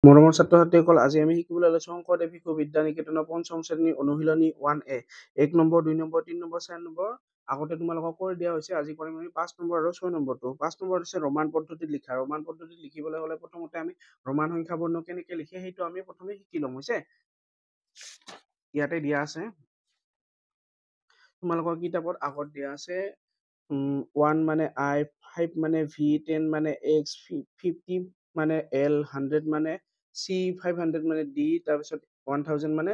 মৰমৰ ছাত্ৰ-ছাত্ৰীসকল, আজি আমি শিকিবলৈ লৈছোঁ শংকৰদেৱ শিশু বিদ্যা নিকেতনৰ পঞ্চম শ্ৰেণীৰ অনুশীলনী 1A। 1 number, 2 number, 3 number, 4 number আগতে তোমালোকক কৰি দিয়া হৈছে। আজি কৰিম আমি 5 নম্বৰ আৰু 6 নম্বৰটো। 5 নম্বৰ হৈছে ৰোমান পদ্ধতিত লিখা। ৰোমান পদ্ধতিত লিখিবলৈ হ'লে প্ৰথমতে আমি ৰোমান সংখ্যা বৰ্ণ কেনেকৈ লিখে সেইটো আমি প্ৰথমে শিকি ল'ম। হৈছে ইয়াতে দিয়া আছে, তোমালোকৰ কিতাপত আগত দিয়া আছে। 1 মানে আই, 5 মানে ভি, 10 মানে এক্স, 50 মানে এল, 100 মানে চি, 500 মানে ডি, তাৰপিছত 1000 মানে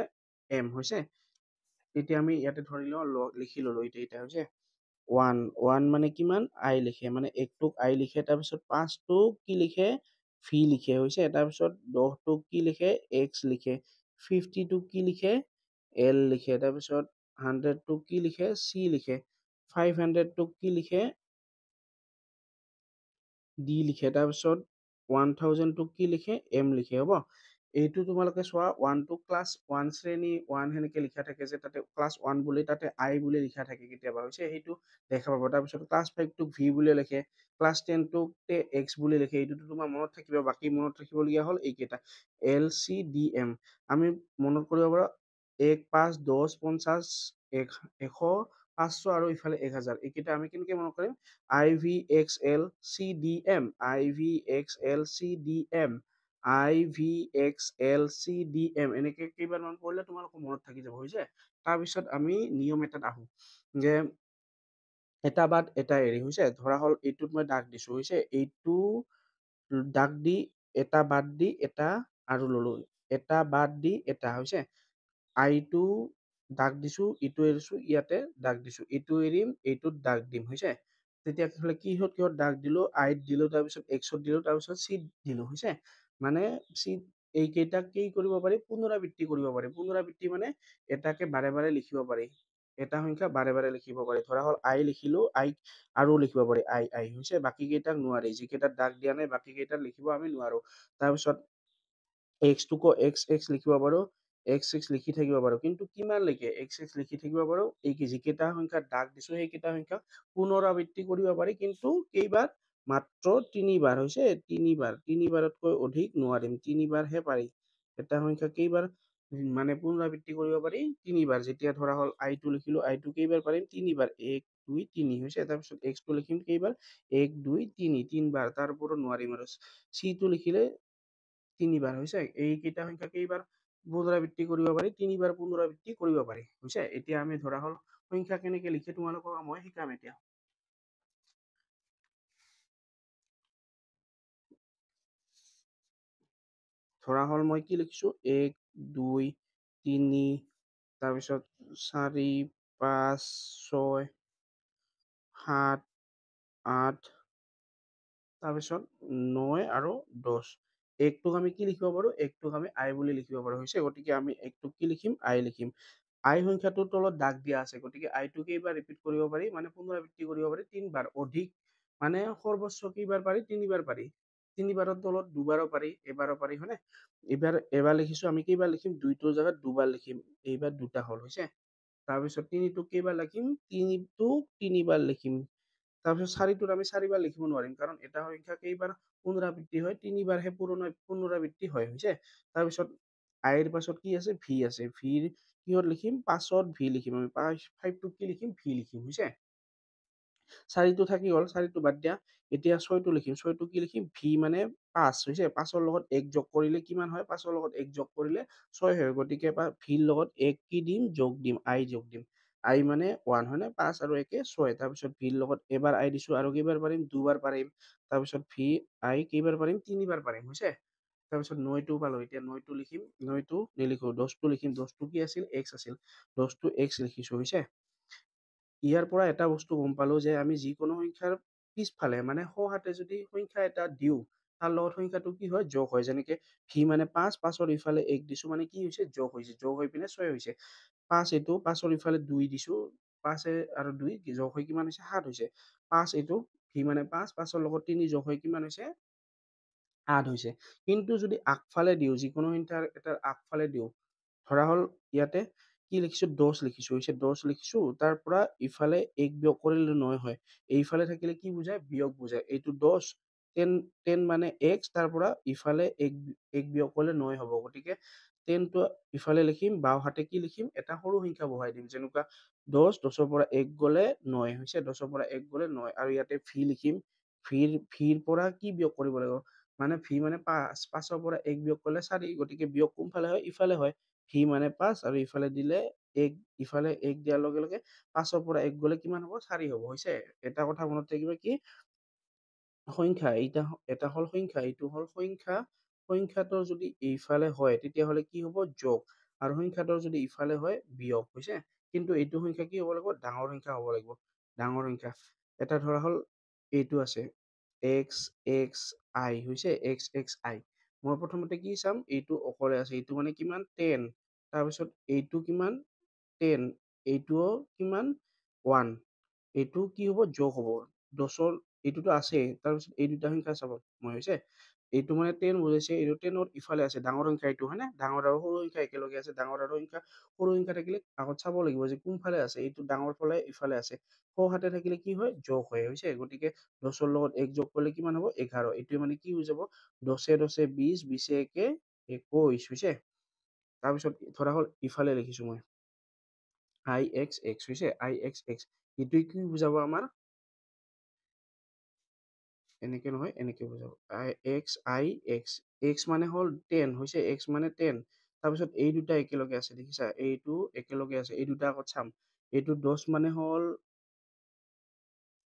এম। হৈছে এতিয়া আমি ইয়াতে ধৰি লওঁ, লিখি ল'লো। এতিয়া হৈছে 1। 1 মানে কিমান? আই লিখে, মানে একটোক আই লিখে। তাৰপিছত 5টোক কি লিখে? ভি লিখে। হৈছে তাৰপিছত 10টোক কি লিখে? এক্স লিখে। 50টোক কি লিখে? এল লিখে। তাৰপিছত 100টোক কি লিখে? চি লিখে। 500টোক কি লিখে? ডি লিখে। তাৰপিছত 1000টোক কি লিখে? এম লিখে। হ'ব, এইটো তোমালোকে চোৱা, 1টো ক্লাছ 1 শ্ৰেণী 1 সেনেকে লিখা থাকে যে, তাতে ক্লাছ 1 বুলি তাতে আই বুলি লিখা থাকে কেতিয়াবা। হৈছে সেইটো দেখা পাব। তাৰপিছত ক্লাছ 5টোক ভি বুলি লিখে, ক্লাছ 10টোক এক্স বুলি লিখে। এইটোতো তোমাৰ মনত থাকিব। বাকী মনত ৰাখিবলগীয়া হ'ল এইকেইটা এল, চি, ডি, এম। আমি মনত কৰিব পাৰোঁ 1, 5, 10, 50, 1, 100, 500 আৰু ইফালে 1000। এইকেইটা আমি কেনেকৈ মনত কৰিম? I V X L C D M, I V X L C D M, I V X L C D M. এনেকৈ কেইবাৰমান পঢ়িলে তোমালোকৰ মনত থাকি যাব। হৈছে তাৰপিছত আমি নিয়ম এটাত আহোঁ যে এটা বাদ এটা এৰি। হৈছে ধৰা হ'ল এইটোত মই দাগ দিছোঁ। হৈছে এইটো দাগ দি এটা বাদ দি এটা আৰু ল'লোঁ, এটা বাদ দি এটা। হৈছে আইটো দাগ দিছোঁ, ইটো এৰিছোঁ, ইয়াতে দাগ দিছোঁ, এইটো এৰিম, এইটোত দাগ দিম। হৈছে তেতিয়াহ'লে কিহত কিহত দাগ দিলোঁ? আইত দিলোঁ, তাৰপিছত এক্সত দিলোঁ, তাৰপিছত চিত দিলোঁ। হৈছে মানে চি এইকেইটাক কি কৰিব পাৰি? পুনৰাবৃত্তি কৰিব পাৰি। পুনৰাবৃত্তি মানে এটাকে বাৰে বাৰে লিখিব পাৰি, এটা সংখ্যা বাৰে বাৰে লিখিব পাৰি। ধৰা হ'ল আই লিখিলোঁ, আই আৰু লিখিব পাৰি আই আই। হৈছে বাকী কেইটাক নোৱাৰি, যিকেইটাত দাগ দিয়া নাই বাকী কেইটাত লিখিব আমি নোৱাৰোঁ। তাৰপিছত এক্সটোকো এক্স এক্স লিখিব পাৰোঁ, এক্স এক্স লিখি থাকিব পাৰোঁ, কিন্তু কিমানলৈকে এক্স এক্স লিখি থাকিব পাৰোঁ? এই যিকেইটা সংখ্যাত দাগ দিছোঁ সেইকেইটা সংখ্যা পুনৰাবৃত্তি কৰিব পাৰি, কিন্তু কেইবাৰ? মাত্ৰ তিনিবাৰ। হৈছে তিনিবাৰ, তিনিবাৰতকৈ অধিক নোৱাৰিম, তিনিবাৰহে পাৰি। এটা সংখ্যা কেইবাৰ মানে পুনৰাবৃত্তি কৰিব পাৰি? তিনিবাৰ। যেতিয়া ধৰা হ'ল আইটো লিখিলোঁ, আইটো কেইবাৰ পাৰিম? তিনিবাৰ, 1, 2, 3। হৈছে তাৰপিছত এক্সটো লিখিম কেইবাৰ? 1, 2, 3, তিনিবাৰ, তাৰ ওপৰত নোৱাৰিম। আৰু চিটো লিখিলে তিনিবাৰ। হৈছে এইকেইটা সংখ্যা কেইবাৰ পুনৰাবৃত্তি কৰিব পাৰি? তিনিবাৰ পুনৰাবৃত্তি কৰিব পাৰি। হৈছে এতিয়া আমি ধৰা হ'ল সংখ্যা কেনেকৈ লিখে তোমালোকক মই শিকাম। এতিয়া ধৰা হ'ল মই কি লিখিছোঁ? 1, 2, 3, তাৰপিছত 4, 5, 6, 7, 8, তাৰপিছত 9 আৰু 10। একটোক আমি কি লিখিব পাৰোঁ? একটোক আমি আই বুলি লিখিব পাৰোঁ। হৈছে গতিকে আমি একটোক কি লিখিম? আই লিখিম। আই সংখ্যাটোৰ তলত দাগ দিয়া আছে, গতিকে আইটো কেইবাৰ ৰিপিট কৰিব পাৰি? মানে পুনৰাবৃত্তি কৰিব পাৰি তিনিবাৰ। অধিক মানে সৰ্বোচ্চ কেইবাৰ পাৰি? তিনিবাৰ পাৰি। তিনিবাৰৰ তলত দুবাৰো পাৰি, এবাৰো পাৰি। হয়নে? এইবাৰ এবাৰ লিখিছোঁ, আমি কেইবাৰ লিখিম? দুইটোৰ জেগাত দুবাৰ লিখিম। এইবাৰ দুটা হ'ল। হৈছে তাৰপিছত তিনিটোক কেইবাৰ লিখিম? তিনিটোক তিনিবাৰ লিখিম। তাৰপিছত চাৰিটোত আমি চাৰিবাৰ লিখিব নোৱাৰিম, কাৰণ এটা সংখ্যা কেইবাৰ পুনৰাবৃত্তি হয়? তিনিবাৰহে পুনৰাবৃত্তি হয়। হৈছে তাৰপিছত আইৰ পাছত কি আছে? ভি আছে। ভিৰ কিহত লিখিম? পাঁচত ভি লিখিম আমি। 5টোক কি লিখিম? ভি লিখিম। হৈছে চাৰিটো থাকি গ'ল, চাৰিটো বাদ দিয়া। এতিয়া 6টো লিখিম। 6টো কি লিখিম? ভি মানে 5। হৈছে 5ৰ লগত 1 যোগ কৰিলে কিমান হয়? 5ৰ লগত 1 যোগ কৰিলে 6 হয়। গতিকে ভিৰ লগত 1 কি দিম? যোগ দিম, আই যোগ দিম। আই মানে 1 হয়নে? 5 আৰু 1 6। তাৰপিছত ভিৰ লগত এবাৰ আই দিছোঁ, আৰু কেইবাৰ পাৰিম? দুবাৰ পাৰিম। তাৰপিছত ভি আই কেইবাৰ পাৰিম? তিনিবাৰ পাৰিম। হৈছে তাৰপিছত 9টো পালোঁ। এতিয়া 9টো লিখিম, 9টো নিলিখোঁ, 10টো লিখিম। 10টো কি আছিল? এক্স আছিল। 10টো এক্স লিখিছোঁ। হৈছে ইয়াৰ পৰা এটা বস্তু গম পালোঁ যে আমি যিকোনো সংখ্যাৰ পিছফালে মানে সোঁহাতে যদি সংখ্যা এটা দিওঁ, তাৰ লগত সংখ্যাটো কি হয়? যোগ হয়। যেনেকে ভি মানে 5, 5ৰ ইফালে 1 দিছোঁ মানে কি হৈছে? যোগ হৈছে। যোগ হৈ পিনে 6 হৈছে। 5 এইটো, 5ৰ ইফালে 2 দিছোঁ, 5 আৰু 2 যোগ হৈ কিমান হৈছে? 7 হৈছে। 5 এইটো, ভি মানে 5, 5ৰ লগত 3 যোগ হৈ কিমান হৈছে? 8 হৈছে। কিন্তু যদি আগফালে দিওঁ, যিকোনো সংখ্যাৰ এটাৰ আগফালে দিওঁ, ধৰা হ'ল ইয়াতে কি লিখিছোঁ? 10 লিখিছোঁ। হৈছে 10 লিখিছোঁ, তাৰ পৰা ইফালে 1 বিয়োগ কৰিলে 9 হয়। এইফালে থাকিলে কি বুজায়? বিয়োগ বুজায়। এইটো 10, টেন টেন মানে এক্স, তাৰ পৰা ইফালে এক এক বিয়োগ কৰিলে 9 হ'ব। গতিকে টেনটো ইফালে লিখিম, বাওঁহাতে কি লিখিম? এটা সৰু সংখ্যা বহাই দিম, যেনেকুৱা 10, 10ৰ পৰা 1 গ'লে 9 হৈছে, 10ৰ পৰা 1 গ'লে 9। আৰু ইয়াতে ভি লিখিম, ভিৰ পৰা কি বিয়োগ কৰিব লাগিব? মানে ভি মানে 5, 5ৰ পৰা 1 বিয়োগ কৰিলে 4, গতিকে বিয়োগ কোনফালে হয়? ইফালে হয়। ভি মানে 5 আৰু ইফালে দিলে 1, ইফালে 1 দিয়াৰ লগে লগে 5ৰ পৰা 1 গ'লে কিমান হ'ব? 4 হ'ব, হৈছে। এটা কথা মনত থাকিব কি, সংখ্যা এইটা এটা হ'ল সংখ্যা, এইটো হ'ল সংখ্যা। সংখ্যাটোৰ যদি এইফালে হয় তেতিয়াহ'লে কি হ'ব? যোগ। আৰু সংখ্যাটোৰ যদি ইফালে হয় বিয়োগ, হৈছে। কিন্তু এইটো সংখ্যা কি হ'ব লাগিব? ডাঙৰ সংখ্যা হ'ব লাগিব, ডাঙৰ সংখ্যা। এটা ধৰা হ'ল এইটো আছে এক্স এক্স আই, হৈছে এক্স এক্স আই। মই প্ৰথমতে কি চাম? এইটো অকলে আছে, এইটো মানে কিমান? 10। তাৰপিছত এইটো কিমান? 10। এইটোও কিমান? 1। এইটো কি হ'ব? যোগ হ'ব। 10ৰ এইটোতো আছে, তাৰপিছত এই দুটা সংখ্যা চাব মই, হৈছে। এইটো মানে 10 বুজাইছে, এইটো 10ৰ ইফালে আছে, ডাঙৰ সংখ্যা এইটো, হয়নে? ডাঙৰ আৰু সৰু সংখ্যা একেলগে আছে। ডাঙৰ আৰু সংখ্যা সৰু সংখ্যা থাকিলে আগত চাব লাগিব যে কোনফালে আছে। এইটো ডাঙৰ ফালে ইফালে আছে, সোঁহাতে থাকিলে কি হয়? যোগ হয়, হৈছে। গতিকে 10ৰ লগত 1 যোগ কৰিলে কিমান হ'ব? 11। এইটোৱে মানে কি হৈ যাব? 10 10 20, 20 1 21, হৈছে। তাৰপিছত ধৰা হ'ল ইফালে লিখিছো মই আই এক্স এক্স, হৈছে আই এক্স এক্স। এইটোৱে কি বুজাব আমাৰ? এনেকে নহয়, এনেকে বুজাব। I X I X, X মানে হ'ল 10, হৈছে এক্স মানে 10। তাৰপিছত এই দুটা একেলগে আছে, দেখিছা? এইটো একেলগে আছে, এই দুটা আগত চাম। এইটো 10 মানে হ'ল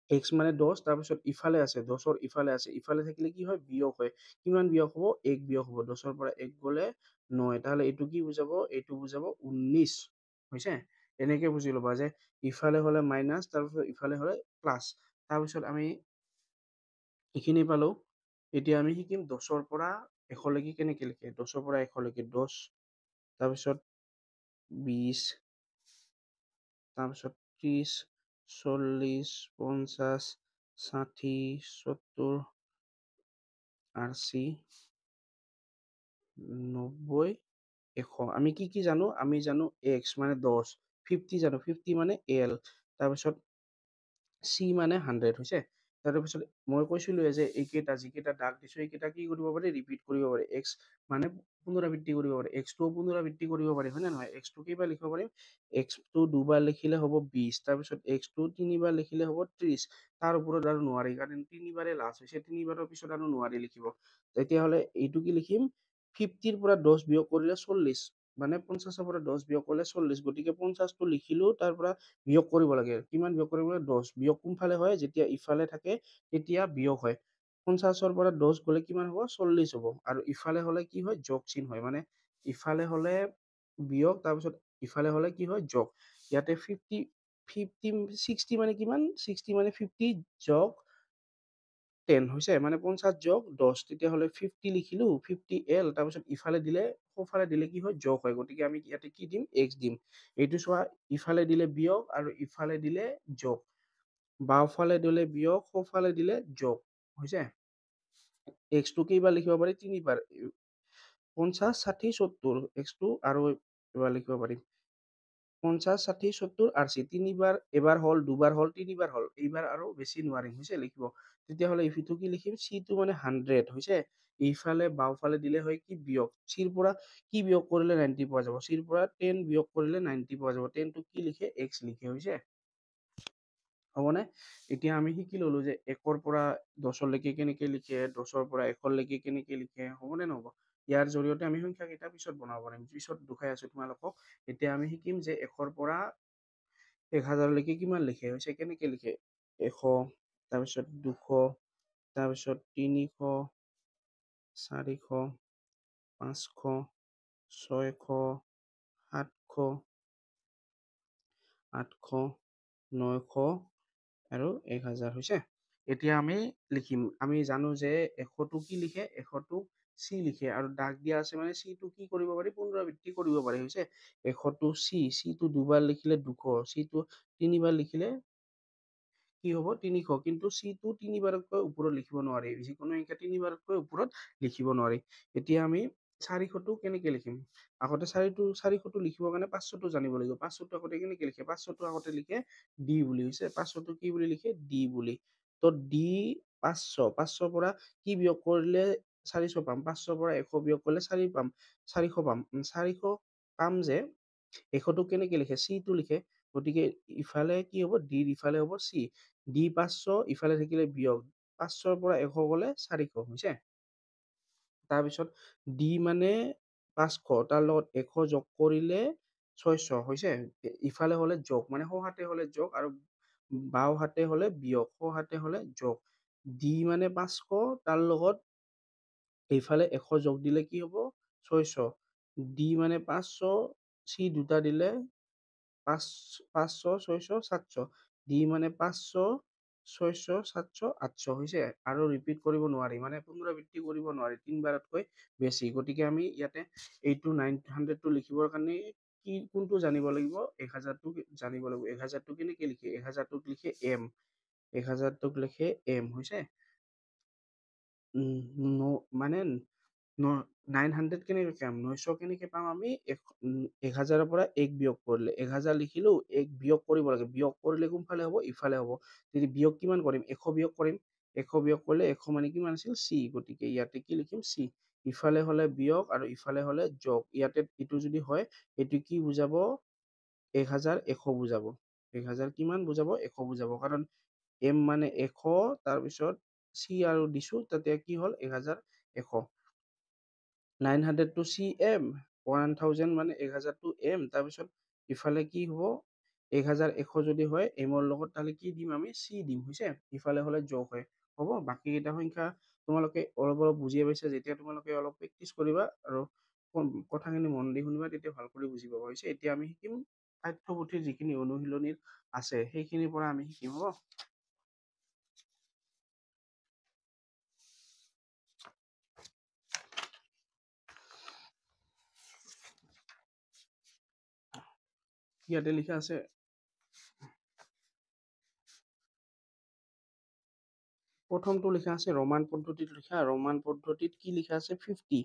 এক্স মানে 10, তাৰপিছত ইফালে আছে, 10ৰ ইফালে আছে, ইফালে থাকিলে কি হয়? বিয়োগ হয়। কিমান বিয়োগ হ'ব? 1 বিয়োগ হ'ব। 10ৰ পৰা 1 গ'লে 9। তাহলে এইটো কি বুজাব? এইটো বুজাব 19, হৈছে। এনেকে বুজি ল'বা যে ইফালে হ'লে মাইনাছ, তাৰপিছত ইফালে হ'লে প্লাছ। তাৰপিছত আমি এইখিনি পালো। এতিয়া আমি শিকিম 10ৰ পৰা 100লৈকে কেনেকে লিখে। 10ৰ পৰা 100লৈকে 10, তাৰপিছত 20, তাৰপিছত 30, 40, 50, 60, 70, 80, 90, 100। আমি কি কি জানো? আমি জানো এক্স মানে 10, 50 জানো, 50 মানে এল, তাৰপিছত চি মানে 100, হৈছে। তাৰপিছত মই কৈছিলোঁৱে যে এইকেইটা যিকেইটা দাগ দিছোঁ এইকেইটা কি কৰিব পাৰি? ৰিপিট কৰিব পাৰি। এক্স মানে পুনৰাবৃত্তি কৰিব পাৰি, এক্সটোও পুনৰাবৃত্তি কৰিব পাৰি, হয়নে নহয়? এক্সটো কেইবাৰ লিখিব পাৰিম? এক্সটো দুবাৰ লিখিলে হ'ব 20, তাৰপিছত এক্সটো তিনিবাৰ লিখিলে হ'ব 30। তাৰ ওপৰত আৰু নোৱাৰি, কাৰণ তিনিবাৰে লাষ্ট হৈছে, তিনিবাৰৰ পিছত আৰু নোৱাৰি লিখিব। তেতিয়াহ'লে এইটো কি লিখিম? 50ৰ পৰা 10 বিয়োগ কৰিলে 40, মানে 50ৰ পৰা 10 বিয়োগ কৰিলে 40। গতিকে 50টো লিখিলো, তাৰ পৰা বিয়োগ কৰিব লাগে। কিমান বিয়োগ কৰিব লাগে? 10। বিয়োগ কোনফালে হয়? যেতিয়া ইফালে থাকে তেতিয়া বিয়োগ হয়। 50ৰ পৰা 10 গ'লে কিমান হ'ব? 40 হ'ব। আৰু ইফালে হ'লে কি হয়? যোগ চিন হয়, মানে ইফালে হ'লে বিয়োগ, তাৰপিছত ইফালে হ'লে কি হয়? যোগ। ইয়াতে 50 50 60 মানে কিমান? 60 মানে 50 যোগ 10, হৈছে, মানে 50 যোগ 10। তেতিয়াহ'লে 50 লিখিলো, 50 এল, তাৰপিছত ইফালে দিলে, সোঁফালে দিলে কি হয়? যোগ হয়। গতিকে আমি ইয়াতে কি দিম? এক্স দিম। এইটো চোৱা, ইফালে দিলে বিয়োগ আৰু ইফালে দিলে যোগ, বাওঁফালে দিলে বিয়োগ, সোঁফালে দিলে যোগ, হৈছে। এক্সটো কেইবাৰ লিখিব পাৰি? তিনিবাৰ, 50, 60, 70। এক্সটো আৰু এবাৰ লিখিব পাৰিম, 50, 60, 70, 80, তিনিবাৰ। এবাৰ হ'ল, দুবাৰ হ'ল, তিনিবাৰ হ'ল, এইবাৰ আৰু বেছি নোৱাৰিম, হৈছে লিখিব। তেতিয়াহ'লে ইফিটো কি লিখিম? চিটো মানে 100, হৈছে। ইফালে বাওঁফালে দিলে হয় কি? বিয়োগ। চিৰ পৰা কি বিয়োগ কৰিলে 90 পোৱা যাব? চিৰ পৰা 10 বিয়োগ কৰিলে 90 পোৱা যাব। 10টো কি লিখে? এক্স লিখে, হৈছে, হ'বনে? এতিয়া আমি শিকি ললো যে 1ৰ পৰা 10লৈকে কেনেকে লিখে, 10ৰ পৰা 100লৈকে কেনেকে লিখে, হ'বনে নহ'ব? ইয়াৰ জৰিয়তে আমি সংখ্যাকেইটা পিছত বনাব পাৰিম, পিছত দুখাই আছো তোমালোকক। এতিয়া আমি শিকিম যে 100ৰ পৰা 1000লৈকে কিমান লিখে, হৈছে, কেনেকে লিখে। 100, তাৰপিছত 200, তাৰপিছত 300, 400, 500, 600, 700, 800, 900 আৰু 1000, হৈছে। এতিয়া আমি লিখিম, আমি জানো যে 100টো কি লিখে? 100টো চি লিখে, আৰু দাগ দিয়া আছে মানে চিটো কি কৰিব পাৰি? পুনৰাবৃত্তি কৰিব পাৰি, হৈছে। 100টো চি, চিটো দুবাৰ লিখিলে 200, চিটো তিনিবাৰ লিখিলে কি হ'ব? 300। কিন্তু চিটো তিনিবাৰতকৈ ওপৰত লিখিব নোৱাৰি, যিকোনো সংখ্যা তিনিবাৰতকৈ ওপৰত লিখিব নোৱাৰি। এতিয়া আমি 400টো কেনেকে লিখিম? আগতে 400টো লিখিবৰ কাৰণে 500টো জানিব লাগিব। 500টো আগতে কেনেকে লিখে? 500টো আগতে লিখে ডি বুলি, হৈছে। 500টো কি বুলি লিখে? ডি বুলি। তো ডি 500, 500 পৰা কি বিয়োগ কৰিলে 400 পাম? 500 পৰা 100 বিয়োগ কৰিলে 4 পাম, 400 পাম। 400 পাম যে 100টো কেনেকৈ লিখে? চিটো লিখে। গতিকে ইফালে কি হ'ব? ডিৰ ইফালে হ'ব চি। ডি 500, ইফালে থাকিলে বিয়োগ, 500ৰ পৰা 100 গ'লে 400 হৈছে। তাৰপিছত ডি মানে 500, তাৰ লগত 100 যোগ কৰিলে 600 হৈছে। ইফালে হ'লে যোগ, মানে সোঁহাতে হ'লে যোগ আৰু বাওঁ হাতে হ'লে বিয়োগ, সোঁহাতে হ'লে যোগ। ডি মানে 500, তাৰ লগত এইফালে 100 যোগ দিলে কি হ'ব? 600। ডি মানে 500, চি দুটা দিলে 500, 600, 700। ডি মানে 500, 600, 700, 800 হৈছে। আৰু ৰিপিট কৰিব নোৱাৰি, মানে পুনৰাবৃত্তি কৰিব নোৱাৰি তিনিবাৰতকৈ বেছি। গতিকে আমি ইয়াতে এইটো 900টো লিখিবৰ কাৰণে কি কোনটো জানিব লাগিব? 1000টো জানিব লাগিব। 1000টো কেনেকৈ লিখে? 1000টোক লিখে এম, 1000টোক লিখে এম হৈছে। মানে 900 কেনেকৈ পাম? 900 কেনেকৈ পাম আমি? 1000ৰ পৰা 1 বিয়োগ কৰিলে, 1000 লিখিলোঁ, 1 বিয়োগ কৰিব লাগে। বিয়োগ কৰিলে কোনফালে হ'ব? ইফালে হ'ব। যদি বিয়োগ কিমান কৰিম? 100 বিয়োগ কৰিম। 100 বিয়োগ কৰিলে 100 মানে কিমান আছিল? চি। গতিকে ইয়াতে কি লিখিম? চি। ইফালে হ'লে বিয়োগ আৰু ইফালে হ'লে যোগ। ইয়াতে এইটো যদি হয়, এইটো কি বুজাব? 1100 বুজাব। 1000 কিমান বুজাব? 100 বুজাব। কাৰণ এম মানে 100, তাৰপিছত চি আৰু দিছোঁ, তাতে কি হ'ল? 1100। 900 টু চি এম, 1000 মানে 1000 টু এম। তাৰপিছত ইফালে কি হ'ব? 1100 যদি হয় এমৰ লগত, তাহলে কি দিম আমি? চি দিম হৈছে। ইফালে হ'লে যোগ হয় হ'ব। বাকীকেইটা সংখ্যা তোমালোকে অলপ অলপ বুজিয়ে পাইছা। যেতিয়া তোমালোকে অলপ প্ৰেক্টিচ কৰিবা আৰু কথাখিনি মন দি শুনিবা, তেতিয়া ভাল কৰি বুজি পাবা হৈছে। এতিয়া আমি শিকিম পাঠ্যপুথিৰ যিখিনি অনুশীলনীৰ আছে সেইখিনিৰ পৰা আমি শিকিম হ'ব। ইয়াতে লিখা আছে প্ৰথমটো লিখা আছে ৰোমান পদ্ধতিত লিখা। ৰোমান পদ্ধতিত কি লিখা আছে? 50।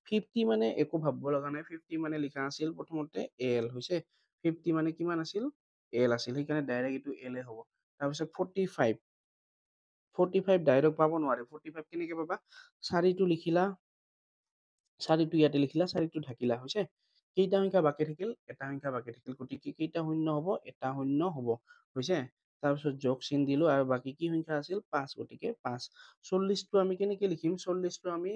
50 মানে একো ভাবিব লগা নাই। 50 মানে লিখা আছিল প্ৰথমতে এল হৈছে। 50 মানে কিমান আছিল? এল আছিল, সেইকাৰণে ডাইৰেক্ট এইটো এল এ হ'ব। তাৰপিছত 45, 45 ডাইৰেক্ট পাব নোৱাৰে। 45 কেনেকৈ পাবা? 4টো লিখিলা, 4টো ইয়াতে লিখিলা, 4টো ঢাকিলা হৈছে। কেইটা সংখ্যা বাকী থাকিল? এটা সংখ্যা বাকী থাকিল। গতিকে কেইটা শূন্য হ'ব? এটা শূন্য হ'ব হৈছে। তাৰপিছত যোগ চিন দিলোঁ আৰু বাকী কি সংখ্যা আছিল? 5, গতিকে 5। 40টো আমি কেনেকৈ লিখিম? 40টো আমি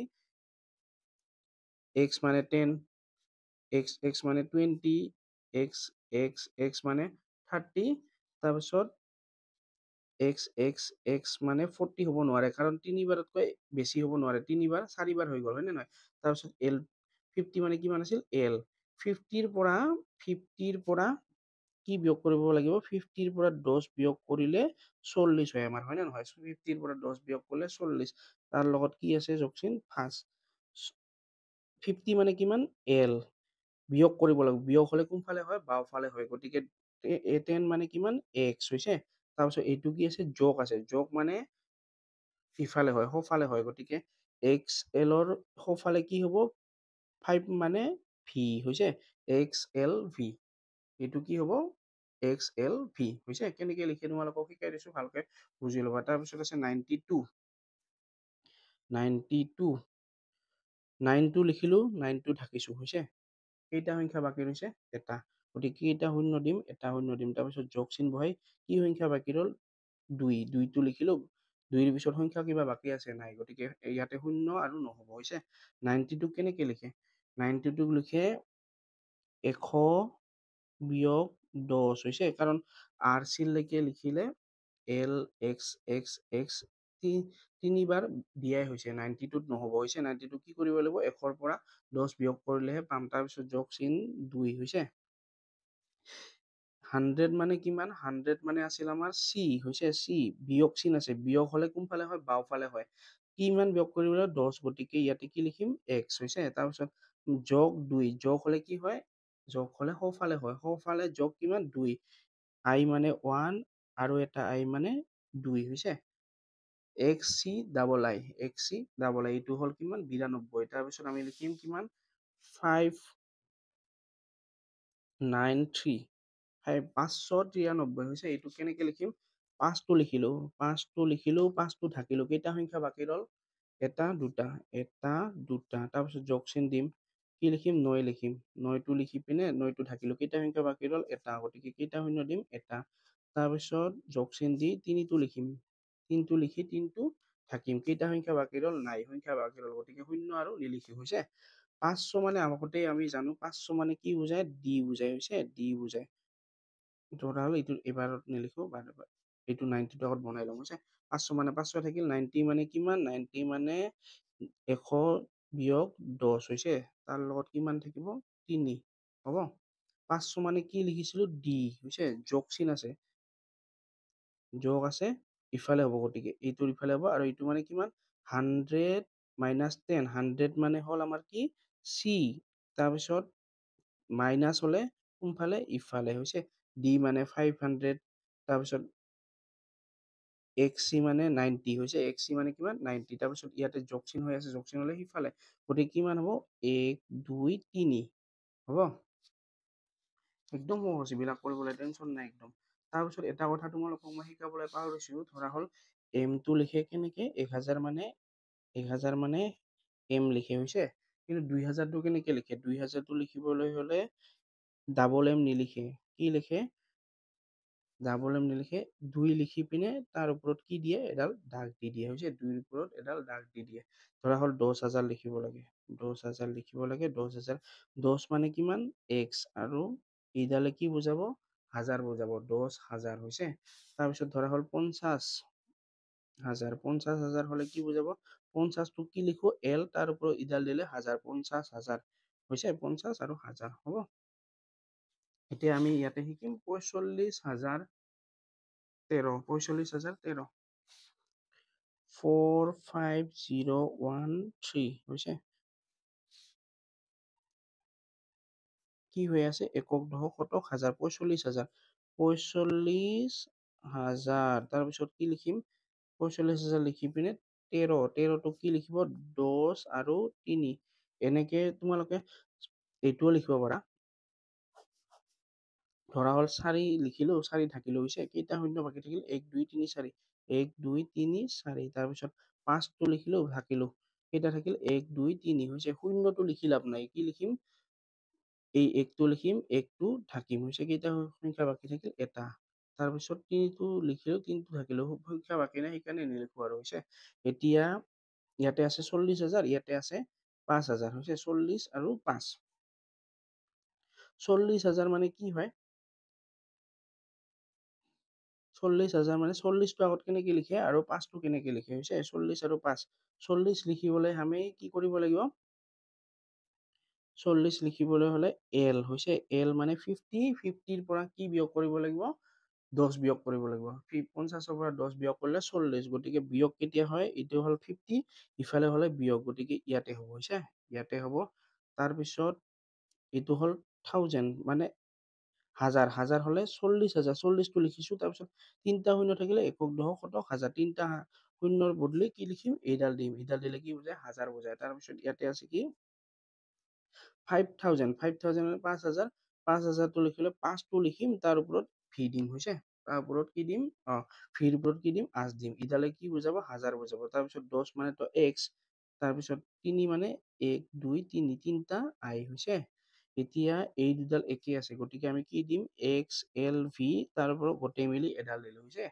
এক্স মানে 10, এক্স এক্স মানে 20, এক্স এক্স এক্স মানে 30, তাৰপিছত এক্স এক্স এক্স মানে 40 হ'ব নোৱাৰে, কাৰণ তিনিবাৰতকৈ বেছি হ'ব নোৱাৰে। তিনিবাৰ চাৰিবাৰ হৈ গ'ল হয়নে নহয়? তাৰপিছত এল 50 মানে কিমান আছিল? এল। 50ৰ পৰা কি বিয়োগ কৰিব লাগিব? 50ৰ পৰা 10 বিয়োগ কৰিলে 40 হয় আমাৰ, হয়নে নহয়? 50ৰ পৰা 10 বিয়োগ কৰিলে 40। তাৰ লগত কি আছে যোগচিন? 5। 50 মানে কিমান? এল। বিয়োগ কৰিব লাগিব। বিয়োগ হ'লে কোনফালে হয়? বাওঁফালে হয়। গতিকে 10 মানে কিমান? এক্স হৈছে। তাৰপিছত এইটো কি আছে? যোগ আছে। যোগ মানে ইফালে হয়, সোঁফালে হয়। গতিকে এক্স এলৰ সোঁফালে কি হ'ব? 5 মানে ভি হৈছে। এক্স এল ভি, এইটো কি হ'ব? এক্স এল ভি হৈছে। কেনেকৈ লিখে তোমালোকক শিকাই দিছোঁ, ভালকৈ বুজি ল'বা। তাৰপিছত আছে 92, 92, 9টো লিখিলোঁ, 9টো ঢাকিছোঁ হৈছে। কেইটা সংখ্যা বাকী ৰৈছে? এটা। গতিকে কেইটা শূন্য দিম? এটা শূন্য দিম। তাৰপিছত যোগ চিন বহাই কি সংখ্যা বাকী ৰ'ল? 2, 2টো লিখিলোঁ। 2ৰ পিছত সংখ্যা কিবা বাকী আছে? নাই। গতিকে ইয়াতে শূন্য আৰু নহ'ব হৈছে। 92 কেনেকৈ লিখে? 92 লিখে 100 বিয়োগ 10 হৈছে, কাৰণ আৰ চিলৈকে লিখিলে এল এক্স এক্স এক্স তিনিবাৰ দিয়াই হৈছে, 92ত নহ'ব হৈছে। 92 কি কৰিব লাগিব? 100ৰ পৰা 10 বিয়োগ কৰিলেহে পাম। তাৰপিছত যোগ চিন 2 হৈছে। 100 মানে কিমান? 100 মানে আছিল আমাৰ চি হৈছে। চি বিয়োগ চিন আছে, বিয়োগ হ'লে কোনফালে হয়? বাওঁফালে হয়। কিমান বিয়োগ কৰিব লাগিব? 10। গতিকে ইয়াতে কি লিখিম? এক্স হৈছে। তাৰপিছত যোগ 2, যোগ হ'লে কি হয়? যোগ হ'লে সোঁফালে হয়। সোঁফালে যোগ কিমান? 2। আই মানে 1 আৰু এটা আই মানে 2 হৈছে। X C double I, X C double I, এইটো হ'ল কিমান? 92। তাৰপিছত আমি লিখিম কিমান? 5 9 3, 5 593 হৈছে। এইটো কেনেকৈ লিখিম? পাঁচটো লিখিলোঁ, পাঁচটো লিখিলোঁ, পাঁচটো ঢাকিলোঁ, কেইটা সংখ্যা বাকী ৰ'ল? এটা দুটা, এটা দুটা। তাৰপিছত যোগ চিন দিম, কি লিখিম? নয় লিখিম। নয়টো লিখি পিনে নয়টো ঢাকিলোঁ, কেইটা সংখ্যা বাকী ৰ'ল? এটা। গতিকে কেইটা শূন্য দিম? এটা। তাৰপিছত যোগ চিন দি তিনিটো লিখিম, তিনটো লিখি তিনটো থাকিম, কেইটা সংখ্যা বাকী ৰ'ল? নাই সংখ্যা বাকী ৰ'ল, গতিকে শূন্য আৰু নিলিখি হৈছে। 500 মানে আগতেই আমি জানো 500 মানে কি বুজায়? ডি বুজায়, হৈছে ডি বুজায়। ধৰা হ'ল এইটো এবাৰত নিলিখো, এইটো 90টো আগত বনাই ল'ম, হৈছে। 500 মানে 500 থাকিল, 90 মানে কিমান? 90 মানে 100 বিয়োগ 10 হৈছে, তাৰ লগত কিমান থাকিব? 3 হ'ব। 500 মানে কি লিখিছিলোঁ? ডি, হৈছে। যোগ চিন আছে, যোগ আছে, ইফালে হ'ব, গতিকে এইটোৰ ইফালে হ'ব। আৰু এইটো মানে কিমান? 100 মাইনাছ 10, 100 মানে হ'ল আমাৰ কি? চি। তাৰপিছত মাইনাছ হ'লে কোনফালে? ইফালে, হৈছে। ডি মানে 500, তাৰপিছত এক্স চি মানে 90 হৈছে, এক্স চি মানে কিমান? 90। তাৰপিছত ইয়াতে যোগ চিন হৈ আছে, যোগ চিন হ'লে সিফালে, গতিকে কিমান হ'ব? 1 2 3 হ'ব। একদম সহজ, এইবিলাক কৰিবলৈ টেনশ্যন নাই একদম। তাৰপিছত এটা কথা তোমালোকক মই শিকাবলৈ পাহৰিছোঁ, ধৰা হ'ল এমটো লিখে কেনেকে? 1000 মানে 1000 মানে এম লিখে, হৈছে। কিন্তু 2000টো কেনেকে লিখে? 2000টো লিখিবলৈ হ'লে ডাবল এম নিলিখে, কি লিখে? ডাবল এম নিলিখে, 2 লিখি পিনে তাৰ ওপৰত কি দিয়ে? এডাল দাগ দি দিয়ে, হৈছে। 2ৰ ওপৰত এডাল দাগ দি দিয়ে। ধৰা হ'ল 10000 লিখিব লাগে, 10000 লিখিব লাগে, 10000, 10 মানে কিমান? এক্স, আৰু এইডালে কি বুজাব? হাজাৰ বুজাব, 10000 হৈছে। তাৰপিছত ধৰা হ'ল 50000, 50000 হ'লে কি বুজাব? 50টো কি লিখো? এল, তাৰ ওপৰত ইডাল দিলে হাজাৰ, 50000 হৈছে, 50 আৰু হাজাৰ হ'ব। এতিয়া আমি ইয়াতে শিকিম 45013, 45013, 45013 হৈছে। কি হৈ আছে? একক, দশক, শতক, হাজাৰ, 45000, 45000। তাৰপিছত কি লিখিম? 45000 লিখি পিনে 13, 13টো কি লিখিব? 10 আৰু 3। এনেকে তোমালোকে এইটোও লিখিব পাৰা। ধৰা হ'ল 4 লিখিলোঁ, 4 থাকিলোঁ, হৈছে। কেইটা শূন্য বাকী থাকিল? 1 2 3 4, 1 2 3 4। তাৰপিছত 5টো লিখিলোঁ, থাকিলোঁ, কেইটা থাকিল? 1 2 3 হৈছে। শূন্যটো লিখি লাভ নাই, কি লিখিম? এই 1টো লিখিম, 1টো থাকিম, হৈছে। কেইটা সংখ্যা বাকী থাকিল? এটা। তাৰপিছত 3টো লিখিলোঁ, 3টো থাকিলোঁ, সংখ্যা বাকী নাই সেইকাৰণে নিলিখোঁ আৰু, হৈছে। এতিয়া ইয়াতে আছে 40000, ইয়াতে আছে 5000, হৈছে। 40 আৰু 5, 40000 মানে কি হয়? 40000 মানে 40টো আগত কেনেকে লিখে আৰু 5টো কেনেকে লিখে, হৈছে। 40 আৰু 5, 40 লিখিবলৈ আমি কি কৰিব লাগিব? 40 লিখিবলৈ হ'লে এল, হৈছে। এল মানে 50, 50ৰ পৰা কি বিয়োগ কৰিব লাগিব? 10 বিয়োগ কৰিব লাগিব। 50ৰ পৰা 10 বিয়োগ কৰিলে 40, গতিকে বিয়োগ কেতিয়া হয়? এইটো হ'ল 50, ইফালে হ'লে বিয়োগ, গতিকে ইয়াতে হ'ব, হৈছে, ইয়াতে হ'ব। তাৰপিছত এইটো হ'ল 1000 মানে হাজাৰ, হাজাৰ হ'লে 40000, 40টো লিখিছোঁ। তাৰপিছত 3টা শূন্য থাকিলে একক, দশক, শতক, হাজাৰ, 3টা শূন্যৰ বদলি কি লিখিম? এইডাল দিম, এইডাল দিলে কি বুজায়? হাজাৰ বুজায়। তাৰপিছত ইয়াতে আছে কি? 5000, 5000 মানে 5000, 5000টো লিখিলে 5টো লিখিম, তাৰ ওপৰত ভি দিম, হৈছে। তাৰ ওপৰত কি দিম? ভিৰ ওপৰত কি দিম? আঁচ দিম। ইডালে কি বুজাব? হাজাৰ বুজাব। তাৰপিছত 10 মানে তো এক্স, তাৰপিছত 3 মানে 1 2 3, 3টা আই, হৈছে। এতিয়া এই দুডাল একে আছে, গতিকে আমি কি দিম? এক্স এল ভি, তাৰ ওপৰত গোটেই মিলি এডাল দিলোঁ, হৈছে।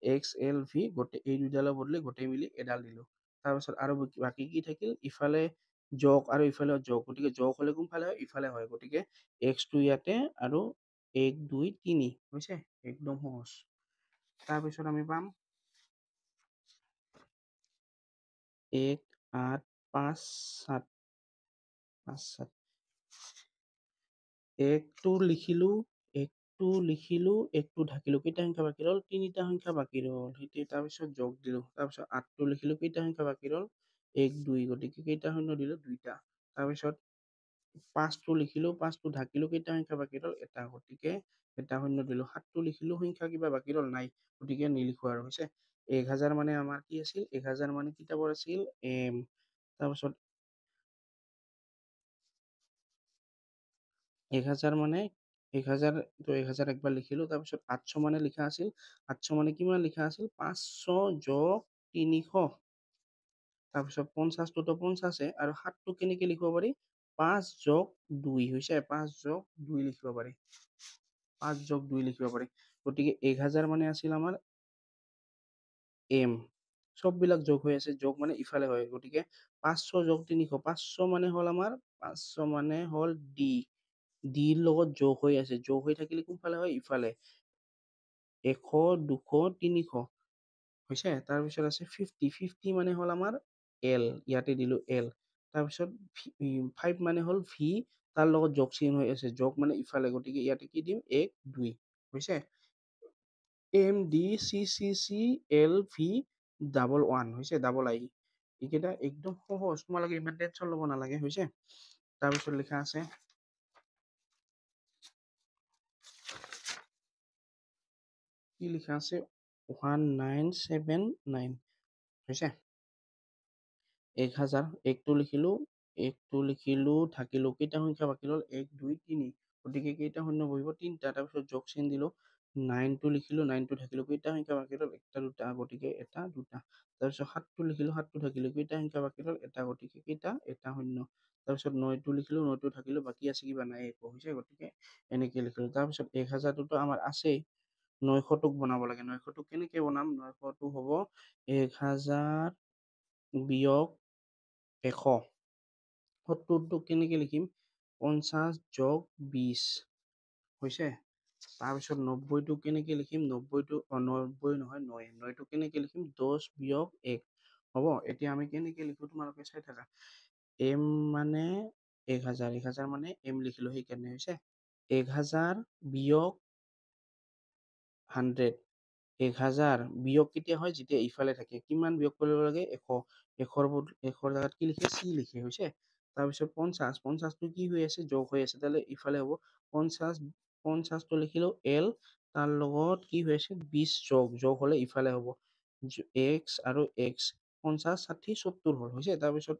এক্স এল ভি, গোটেই এই দুডালৰ বদলি গোটেই মিলি এডাল দিলোঁ। তাৰপিছত আৰু বাকী কি থাকিল? ইফালে যোগ আৰু ইফালে যোগ, গতিকে যোগ হ'লে কোনফালে হয়? ইফালে হয়, গতিকে এক্সটো ইয়াতে আৰু 1 2 3 হৈছে। একদম সহজ। তাৰপিছত আমি পাম 1 8 5 7, 5 7, 1টো লিখিলোঁ, 1টো লিখিলোঁ, 1টো ঢাকিলোঁ, কেইটা সংখ্যা বাকী ৰ'ল? 3টা সংখ্যা বাকী ৰ'ল, সেইটো তাৰপিছত যোগ দিলোঁ। তাৰপিছত 8টো লিখিলোঁ, কেইটা সংখ্যা বাকী ৰ'ল? 1 2, গতিকে কেইটা শূন্য দিলোঁ? 2টা। তাৰপিছত 5টো লিখিলোঁ, 5টো ঢাকিলোঁ, কেইটা সংখ্যা বাকী ৰ'ল? এটা, গতিকে এটা শূন্য দিলোঁ। 7টো লিখিলোঁ, সংখ্যা কিবা বাকী ৰ'ল? নাই, গতিকে নিলিখোঁ আৰু, হৈছে। 1000 মানে আমাৰ কি আছিল? 1000 মানে কিতাপৰ আছিল এম। তাৰপিছত 1000 মানে 1000 তো 1000 একবাৰ লিখিলোঁ। তাৰপিছত 800 মানে লিখা আছিল, 800 মানে কিমান লিখা আছিল? 500 যোগ 300। তাৰপিছত 50টোতো 50 আৰু 7টো কেনেকৈ লিখিব পাৰি? 5 যোগ 2 হৈছে, 5 যোগ 2 লিখিব পাৰি, 5 যোগ 2 লিখিব পাৰি। গতিকে 1000 মানে আছিল আমাৰ এম, চববিলাক যোগ হৈ আছে, যোগ মানে ইফালে হয়। গতিকে 500 যোগ 300, 500 মানে হ'ল আমাৰ, 500 মানে হ'ল ডি, ডিৰ লগত যোগ হৈ আছে, যোগ হৈ থাকিলে কোনফালে হয়? ইফালে। 100 200 300 হৈছে। তাৰপিছত আছে 50, 50 মানে হ'ল আমাৰ এল, ইয়াতে দিলোঁ এল। তাৰপিছত 5 মানে হ'ল ভি, তাৰ লগত যোগ চিন হৈ আছে, যোগ মানে ইফালে, গতিকে ইয়াতে কি দিম? 1 2 হৈছে। M D C C C L V double one হৈছে, ডাবল আই। এইকেইটা একদম সহজ, তোমালোকে ইমান টেনশ্যন ল'ব নালাগে, হৈছে। তাৰপিছত লিখা আছে কি লিখা আছে? 1979 হৈছে। 1000, 1টো লিখিলোঁ, 1টো লিখিলোঁ, থাকিলোঁ, কেইটা সংখ্যা বাকী হ'ল? 1 2 3, গতিকে কেইটা শূন্য বহিব? 3টা। তাৰপিছত যোগ চিন দিলোঁ, 9টো লিখিলোঁ, 9টো থাকিলোঁ, কেইটা সংখ্যা বাকী হ'ল? 1টা 2টা, গতিকে 1টা 2টা। তাৰপিছত 7টো লিখিলোঁ, 7টো থাকিলোঁ, কেইটা সংখ্যা বাকী হ'ল? 1টা, গতিকে কেইটা? 1টা শূন্য। তাৰপিছত 9টো লিখিলোঁ, 9টো থাকিলোঁ, বাকী আছে কিবা? নাই একো, হৈছে। গতিকে এনেকৈ লিখিলোঁ। তাৰপিছত 1000টোতো আমাৰ আছেই, 900টোক বনাব লাগে। 900টোক কেনেকৈ বনাম? 900টো হ'ব 1000 বিয়োগ 100। 70টোক কেনেকৈ লিখিম? 50 যোগ 20 হৈছে। তাৰপিছত 90টো কেনেকৈ লিখিম? 90টো, 90 নহয় 9, 9টো কেনেকৈ লিখিম? 10 বিয়োগ 1 হ'ব। এতিয়া আমি কেনেকৈ লিখোঁ তোমালোকে চাই থাকা। এম মানে 1000, 1000 মানে এম লিখিলোঁ সেইকাৰণে হৈছে। 1000 বিয়োগ 100, 1000 বিয়োগ কেতিয়া হয়? যেতিয়া ইফালে থাকে। কিমান বিয়োগ কৰিব লাগে? 100। 100ৰ জেগাত কি লিখে? চি লিখে, হৈছে। তাৰপিছত 50, 50টো কি হৈ আছে? যোগ হৈ আছে, তাহলে ইফালে হ'ব 50, 50টো লিখিলোঁ এল, তাৰ লগত কি হৈ আছে? 20 যোগ, যোগ হ'লে ইফালে হ'ব এক্স আৰু এক্স, 50 60 70 হ'ল, হৈছে। তাৰপিছত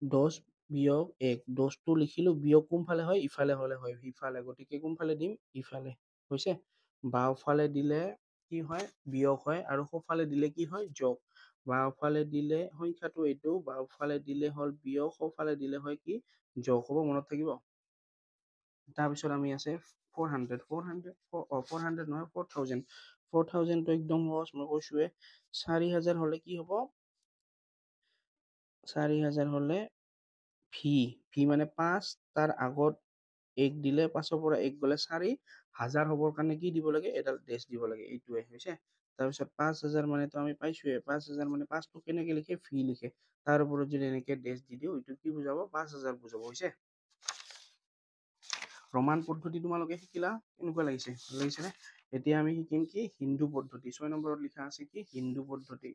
10 বিয়োগ 1, 10টো লিখিলোঁ, বিয়োগ কোনফালে হয়? ইফালে হ'লে হয়, ইফালে, গতিকে কোনফালে দিম? ইফালে, হৈছে। বাওঁফালে দিলে কি হয়? বিয়োগ হয়, আৰু সোঁফালে দিলে কি হয়? যোগ। বাওঁফালে দিলে সংখ্যাটো এইটো, বাওঁফালে দিলে হ'ল বিয়োগ, সোঁফালে দিলে হয় কি? যোগ হ'ব, মনত থাকিব। তাৰপিছত আমি আছে 400, 400, 400 নহয় 4000। 4000টো একদম সহজ, মই কৈছোৱে। 4000 হ'লে কি হ'ব? 4000 হ'লে ভি, ভি মানে 5, তাৰ আগত 1 দিলে 5ৰ পৰা 1 গ'লে 4, হাজাৰ হ'বৰ কাৰণে কি দিব লাগে? এডাল ডেছ দিব লাগে, এইটোৱে হৈছে। তাৰপিছত 5000 মানেতো আমি পাইছোৱে, 5000 মানে 5টো কেনেকৈ লিখে? ভি লিখে। তাৰ ওপৰত যদি এনেকৈ ডেছ দি দিওঁ, এইটো কি বুজাব? 5000 বুজাব, হৈছে। ৰোমান পদ্ধতি তোমালোকে শিকিলা, কেনেকুৱা লাগিছে? ভাল লাগিছেনে? এতিয়া আমি শিকিম কি? হিন্দু পদ্ধতি। 6 নম্বৰত লিখা আছে কি? হিন্দু পদ্ধতি।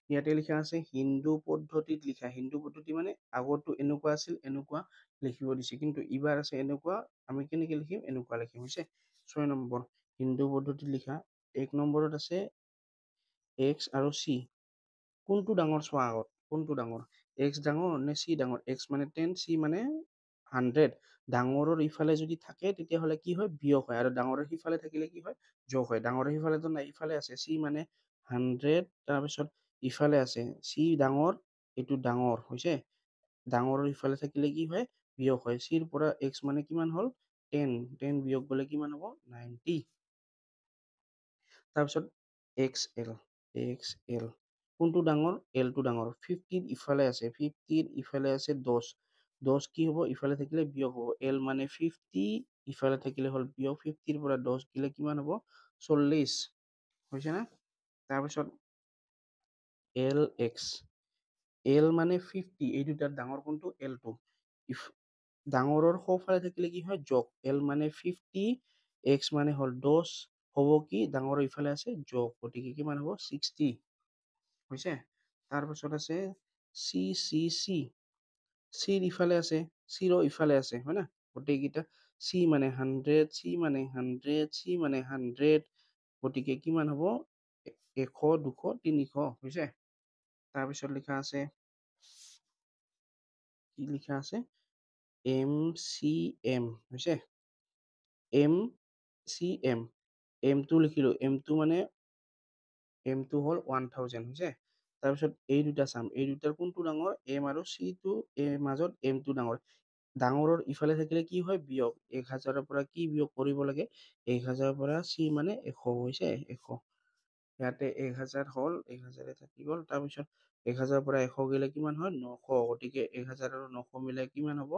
ইয়াতে লিখা আছে হিন্দু পদ্ধতিত লিখা। হিন্দু পদ্ধতি মানে আগতো এনেকুৱা আছিল, এনেকুৱা লিখিব দিছে, কিন্তু ইবাৰ আছে এনেকুৱা, আমি কেনেকৈ লিখিম? এনেকুৱা লিখিম, হৈছে। 6 নম্বৰ হিন্দু পদ্ধতিত লিখা। 1 নম্বৰত আছে এক্স আৰু চি, কোনটো ডাঙৰ চোৱা আগত, কোনটো ডাঙৰ? এক্স ডাঙৰ নে চি ডাঙৰ? এক্স মানে 10, চি মানে 100। ডাঙৰৰ ইফালে যদি থাকে তেতিয়াহ'লে কি হয়? বিয়োগ হয়, আৰু ডাঙৰৰ সিফালে থাকিলে কি হয়? যোগ হয়। ডাঙৰৰ সিফালেতো নাই, ইফালে আছে। চি মানে 100, তাৰপিছত ইফালে আছে চি ডাঙৰ, এইটো ডাঙৰ হৈছে। ডাঙৰৰ ইফালে থাকিলে কি হয়? বিয়োগ হয়। চিৰ পৰা এক্স মানে কিমান হ'ল? 10, 10 বিয়োগ গ'লে কিমান হ'ব? 90। তাৰপিছত এক্স এল, এক্স এল কোনটো ডাঙৰ? এলটো ডাঙৰ। 50ৰ ইফালে আছে, 50ৰ ইফালে আছে 10, 10 কি হ'ব? ইফালে থাকিলে বিয়োগ হ'ব। এল মানে 50, ইফালে থাকিলে হ'ল বিয়োগ। 50ৰ পৰা 10 গ'লে কিমান হ'ব? 40, হৈছে না? তাৰপিছত এল এক্স, এল মানে 50, এই দুটাৰ ডাঙৰ কোনটো? এলটো। ডাঙৰৰ সোঁফালে থাকিলে কি হয়? যোগ। এল মানে 50, এক্স মানে হ'ল 10, হ'ব কি? ডাঙৰৰ ইফালে আছে যোগ, গতিকে কিমান হ'ব? 60, হৈছে। তাৰপাছত আছে চি চি চি, চিৰ ইফালে আছে, চিৰো ইফালে আছে, হয় না? গোটেইকেইটা চি মানে 100, চি মানে 100, চি মানে 100, গতিকে কিমান হ'ব? 100 200 300, হৈছে। তাৰপিছত লিখা আছে কি লিখা আছে? এম চি এম হৈছে, এম চি এম, এমটো লিখিলোঁ, এমটো মানে এমটো হ'ল 1000 হৈছে। তাৰপিছত এই দুটা চাম, এই দুটাৰ কোনটো ডাঙৰ, এম আৰু চিটো মাজত এমটো ডাঙৰ, ডাঙৰৰ ইফালে থাকিলে কি হয় বিয়োগ, 1000ৰ পৰা কি বিয়োগ কৰিব লাগে, 1000ৰ পৰা চি মানে 100 হৈছে, 100 ইয়াতে 1000 হ'ল, 1000 থাকি গ'ল। তাৰপিছত 1000ৰ পৰা 100 গ'লে কিমান হয়, 900, গতিকে 1000 আৰু 900 মিলাই কিমান হ'ব,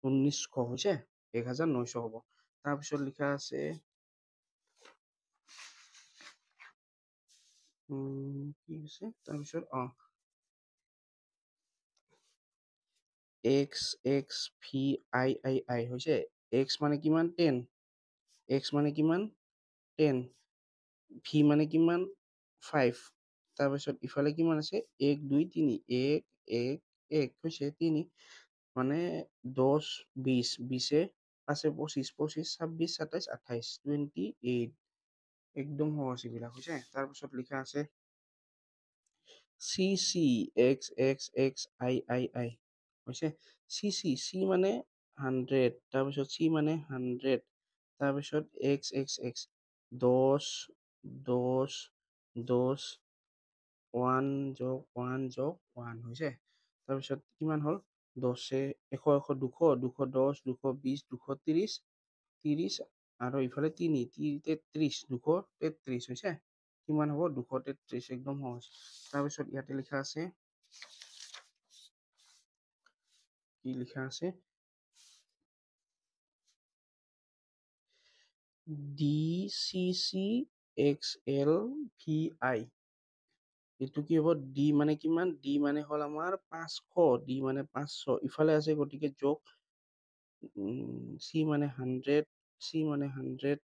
1900 হৈছে, 1900 হ'ব। তাৰপিছত লিখা আছে কি হৈছে, তাৰপিছত X X V I I I হৈছে, এক্স মানে কিমান 10, এক্স মানে কিমান 10, ভি মানে কিমান 5, তাৰপিছত ইফালে কিমান আছে 1 2 3, 1 1 1 হৈছে 3, মানে 10 20, 20 5 25, 25 26 27 28, 28, একদম সহজ এইবিলাক হৈছে। তাৰপিছত লিখা আছে C C X X X I I I হৈছে, চি চি চি মানে 100, তাৰপিছত চি মানে 100, তাৰপিছত এক্স এক্স এক্স 10 10 10 1 যোগ 1 যোগ 1 হৈছে। তাৰপিছত কিমান হ'ল, 10 100 100 200, 210 220 230, 30 আৰু ইফালে 3 33, 233 হৈছে, কিমান হ'ব 233, একদম সহজ। তাৰপিছত ইয়াতে লিখা আছে কি লিখা আছে, D C C X L V I, এইটো কি হ'ব, ডি মানে কিমান, ডি মানে হ'ল আমাৰ 500, ডি মানে 500 ইফালে আছে, গতিকে যোগ, চি মানে 100, চি মানে 100,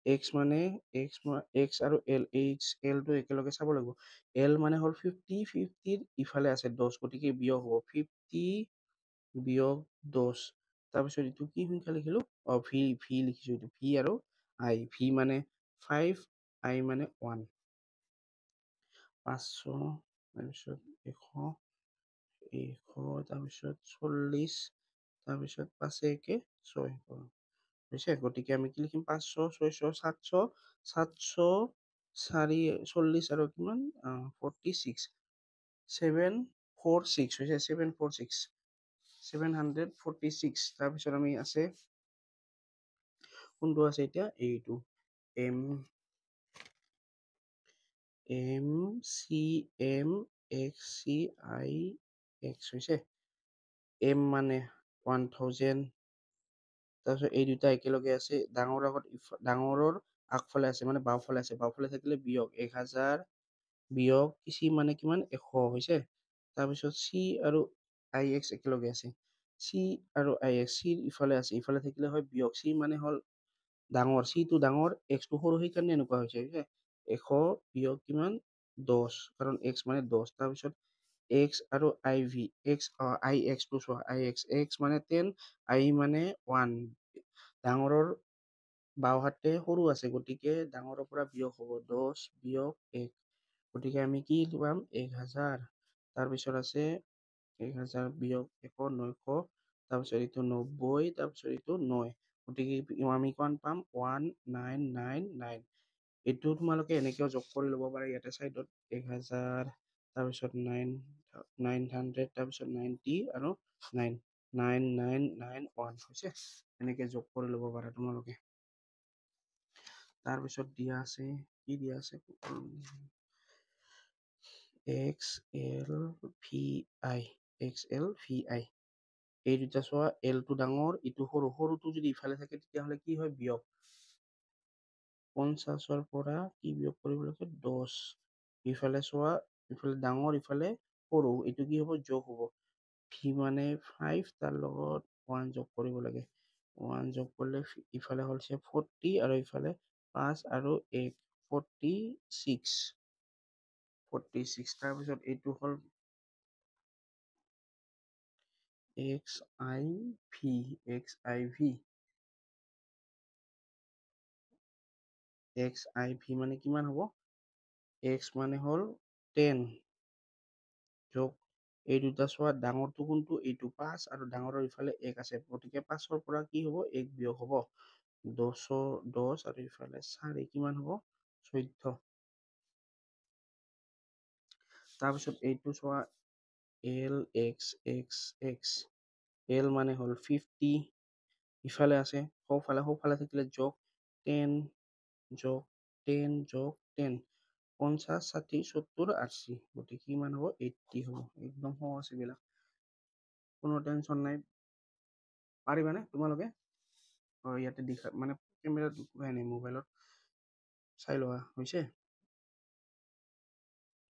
এক্স মানে এক্স এক্স আৰু এল, এইচ এলটো একেলগে চাব লাগিব, এল মানে হ'ল 50, 50ৰ ইফালে আছে 10, গতিকে বিয়োগ হ'ব 50 বিয়োগ 10। তাৰপিছত এইটো কি সংখ্যা লিখিলোঁ, ভি, ভি লিখিছোঁ, এইটো ভি আৰু আই, ভি মানে 5, আই মানে 1, 500, তাৰপিছত 100, 100, তাৰপিছত 40, তাৰপিছত 5 1 6 হৈছে। গতিকে আমি কি লিখিম, 500 600 700, 700 4 40 আৰু কিমান 46, 746 হৈছে, 746, 746। তাৰপিছত আমি আছে কোনটো আছে এতিয়া, এইটো M M C M X C I X হৈছে, এম মানে 1000, তাৰপিছত এই দুটা একেলগে আছে, ডাঙৰৰ আগত ডাঙৰৰ আগফালে আছে মানে বাওঁফালে আছে, বাওঁফালে থাকিলে বিয়োগ 1000 বিয়োগ চি মানে কিমান 100 হৈছে। তাৰপিছত চি আৰু আই এক্স একেলগে আছে, চি আৰু আই এক্স, চিৰ ইফালে আছে, ইফালে থাকিলে হয় বিয়োগ, চি মানে হ'ল ডাঙৰ, চিটো ডাঙৰ এক্সটো সৰু, সেইকাৰণে এনেকুৱা হৈছে, হৈছে 100 বিয়োগ কিমান 10, কাৰণ এক্স মানে 10। তাৰপিছত এক্স আৰু আই ভি, এক্স আই এক্সটো চোৱা, আই এক্স, এক্স মানে 10, আই মানে 1, ডাঙৰৰ বাওঁহাতে সৰু আছে, গতিকে ডাঙৰৰ পৰা বিয়োগ হ'ব 10 বিয়োগ 1, গতিকে আমি কি পাম 1000। তাৰপিছত আছে 1000 বিয়োগ 100 900, তাৰপিছত এইটো 90, তাৰপিছত এইটো 9, গতিকে আমি কিমান পাম 1999। এইটো তোমালোকে এনেকৈও যোগ কৰি ল'ব পাৰা, ইয়াতে চাইডত 1000, তাৰপিছত 900, তাৰপিছত 90 আৰু 9, 9991 হৈছে, এনেকে যোগ কৰি ল'ব পাৰা তোমালোকে। তাৰপিছত দিয়া আছে কি দিয়া আছে, X L V I, X L V I, এই দুটা চোৱা, এলটো ডাঙৰ ইটো সৰু, সৰুটো যদি ইফালে থাকে তেতিয়াহ'লে কি হয় বিয়োগ, 50ৰ পৰা কি বিয়োগ কৰিব লাগে 10, ইফালে চোৱা ইফালে ডাঙৰ ইফালে সৰু, এইটো কি হ'ব যোগ হ'ব, ভি মানে 5, তাৰ লগত 1 যোগ কৰিব লাগে, 1 যোগ কৰিলে ইফালে হৈছে 40 আৰু ইফালে 5 আৰু 1, 46, 46। তাৰপিছত এইটো হ'ল X I V, X I V, X I V মানে কিমান হ'ব, এক্স মানে হ'ল 10 যোগ এই দুটা চোৱা, ডাঙৰটো কোনটো? এইটো 5 আৰু ডাঙৰৰ ইফালে 1 আছে, গতিকে 5ৰ পৰা কি হ'ব? 1 বিয়োগ হ'ব। 10ৰ 10 আৰু ইফালে 4 কিমান হ'ব? 14। তাৰপিছত এইটো চোৱা, L X X X, L মানে হ'ল 50, ইফালে আছে সোঁফালে, সোঁফালে থাকিলে যোগ, 10 যোগ 10 যোগ 10, 50, 60, 70, 80, গতিকে কিমান হ'ব? 80 হ'ব। একদম সহজ এইবিলাক, কোনো টেনশ্যন নাই। পাৰিবানে তোমালোকে? ইয়াতে দেখা মানে কেমেৰাত নাই, মোবাইলত চাই লোৱা হৈছে।